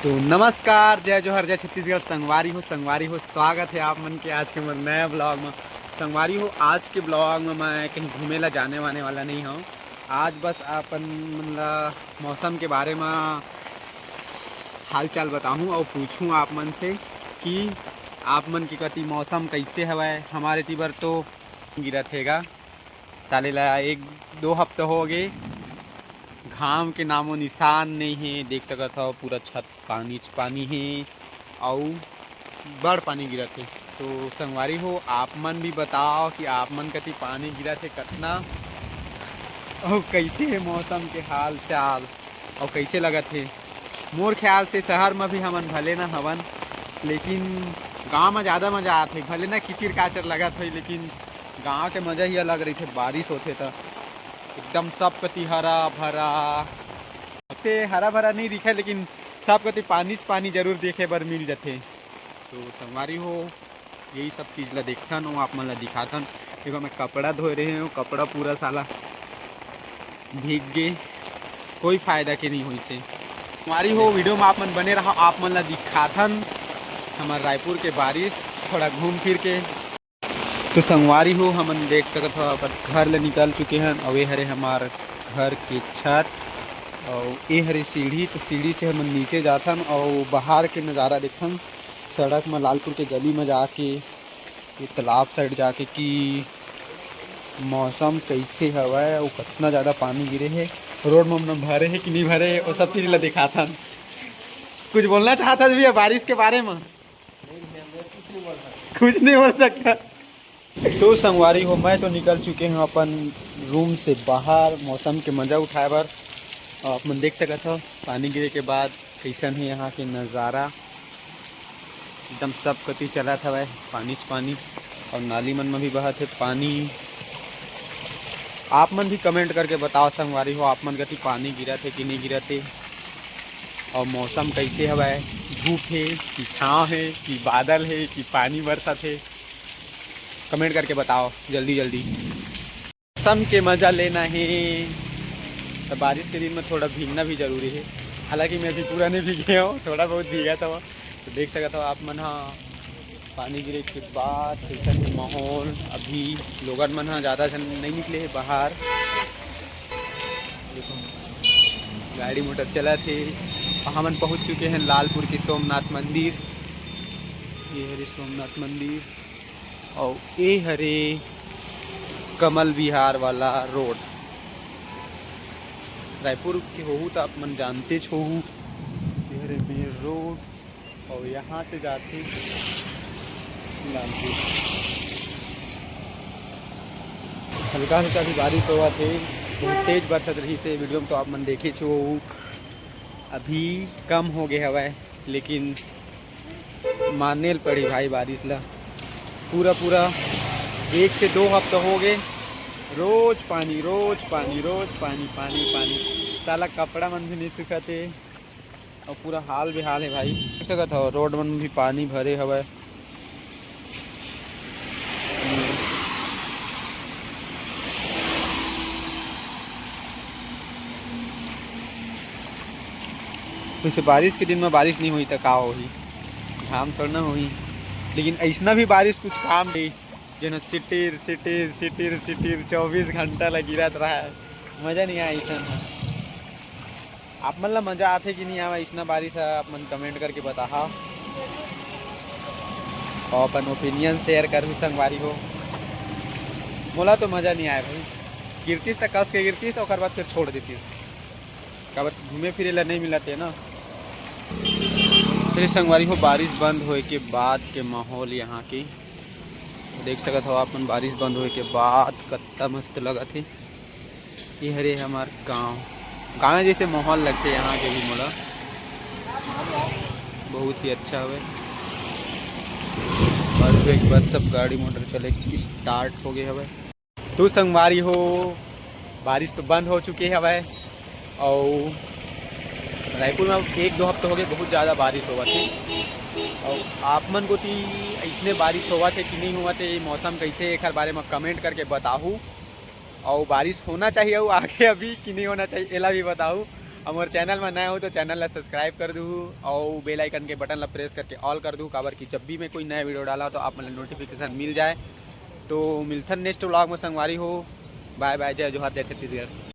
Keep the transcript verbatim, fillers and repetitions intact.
तो नमस्कार, जय जोहार, जय छत्तीसगढ़। संगवारी हो, संगवारी हो, स्वागत है आप मन के आज के मोर नया ब्लॉग में। संगवारी हो, आज के ब्लॉग में मैं कहीं घूमे ला जाने वाने वाला नहीं हूँ। आज बस अपन मन ला मौसम के बारे में हाल चाल बताहूँ और पूछूँ आप मन से कि आप मन के कति मौसम कैसे हवय। हमारे ती बर तो गिरत हेगा, साले ला एक दो हफ्ता हो गए, घाम के नामो निशान नहीं है। देख सकत हो, पूरा छत पानी च पानी है, अउ बड़ पानी गिरत है। तो संगवारी हो, आप मन भी बताओ कि आप मन कति पानी गिरत है कतना, अउ कैसे है मौसम के हाल चाल, अउ कैसे लगत है। मोर ख्याल से शहर में भी हमन भले ना हवन, लेकिन गांव में ज़्यादा मज़ा आथे। भले ना किचिर काचर लगत होई, लेकिन गांव के मज़ा ही अलग रहिथे। बारिश होथे त एकदम सब कति हरा भरा, से हरा भरा नहीं दिखे, लेकिन सब कति पानी च पानी जरूर देखे बर मिल जथे। तो संगवारी हो, यही सब चीज़ ला देखथन और आप मन ला दिखाथन। देखो, मैं कपड़ा धोए रहे हूँ, कपड़ा पूरा साला भीग गे, कोई फायदा के नहीं होई से। संगवारी हो, वीडियो में आप मन बने रहा, आप मन ला दिखाथन हमार रायपुर के बारिश, थोड़ा घूम फिर के। तो संगवारी हो, हमन देख सकत हो, अपन घर ले निकल चुके हन। अउ ये हरे हमार घर के छत, अउ ये हरे सीढ़ी। तो सीढ़ी से हमन नीचे जाथन अउ बाहर के नज़ारा देखथन, सड़क में, लालपुर के गली में जाके, ये तालाब साइड जाके कि मौसम कैसे हवय अउ कतना ज़्यादा पानी गिरे हे, रोड में हमन भरे हे कि नहीं भरे हे, वो सब चीज़ ला दिखाथन। कुछ बोलना चाहत हस भैया बारिश के बारे में? कुछ नहीं बोल सकता। तो संगवारी हो, मैं तो निकल चुके हूँ अपन रूम से बाहर मौसम के मज़ा उठाए बर। और आप मन देख सकत हो, पानी गिरे के बाद कैसन है यहाँ के नज़ारा। एकदम सब कति चलत हवय पानी च पानी, और नाली मन में भी बहत है पानी। आप मन भी कमेंट करके बताओ संगवारी हो, आप मन कति पानी गिरत है कि नहीं गिरत है, और मौसम कैसे हवय, धूप है कि छाँव है कि बादल है कि पानी बरसत है, कमेंट करके बताओ जल्दी जल्दी। मौसम के मज़ा लेना है तो बारिश के दिन में थोड़ा भीगना भी जरूरी है। हालांकि मैं अभी पूरा नहीं भीगे हूँ, थोड़ा बहुत भीगा था। तो देख सकत हो आप मन हा, पानी गिरे के बाद कैसन हे माहौल। अभी लोगन मन हा ज़्यादा झन नहीं निकले हे बाहर। देखो, गाड़ी मोटर चलत हे। हमन पहुँच चुके हैं लालपुर के सोमनाथ मंदिर। ये हरे सोमनाथ मंदिर। अउ ए हरे कमल विहार वाला रोड। रायपुर के होहू त आप मन जानतेच होहू, ए हरे मेन रोड। अउ यहाँ से जाते लालपुर। हल्का हल्का भी बारिश होवत हे, बहुत तेज बरसत रहिस हे। वीडियो में तो आप मन देखेच होहू, अभी कम हो गए हवय, लेकिन माने ल पड़ी भाई बारिश ला। पूरा पूरा एक से दो हफ्ता हो गए, रोज पानी, रोज पानी, रोज पानी, पानी, पानी। साला कपड़ा मन भी नहीं सुखत हे और पूरा हाल बेहाल है भाई। देख सकत हो, रोड मन भी पानी भरे हवय। वैसे बारिश के दिन में बारिश नहीं होही त का होही, घाम थोड़ा ना होही, लेकिन ऐसना भी बारिश कुछ काम नहीं, जेन सिटिर सिटिर सिटिर सिटिर चौबीस घंटा ला गिरत रहा है, मजा नहीं आए ऐसन। आप मन ला मजा आथे कि नहीं आवे ऐसना बारिश ह, आप मन कमेंट करके बताहा और अपन ओपिनियन शेयर करहू संगवारी हो। मोला तो मजा नहीं आए भाई, गिरतीस त कस के गिरतीस, ओकर बाद फिर छोड़ देतीस, काबर घूमे फिरे ला नहीं मिलत हे ना। चलिए संगवारी हो, बारिश बंद होए के बाद के माहौल यहाँ के देख सकत हो आप मन। बारिश बंद होए के बाद कत्ता मस्त लगत हे। ये हरे हमार गांव, गांव जैसे माहौल लगथे यहाँ के भी मोला, बहुत ही अच्छा हवे। और एक बार सब गाड़ी मोटर चले स्टार्ट हो गए हवे। तो संगवारी हो, बारिश तो बंद हो चुके हवय, और रायपुर में एक दो हफ्ता हो गए, बहुत ज़्यादा बारिश होवत हे। और आप मन कोती ऐसने बारिश होवत हे कि नहीं होवत हे, मौसम कैसे, एकर बारे में कमेंट करके बताहू। और बारिश होना चाहिए और आगे अभी कि नहीं होना चाहिए, एला भी बताहू। हमर चैनल में नए हो तो चैनल ला सब्सक्राइब कर दू, और बेल आइकन के बटन ला प्रेस करके ऑल कर दू, काबर कि जब भी मैं कोई नया वीडियो डाला तो आप मन ला नोटिफिकेशन मिल जाए। तो मिलथन नेक्स्ट व्लॉग में संगवारी हो। बाय बाय, जय जोहार, जय छत्तीसगढ़।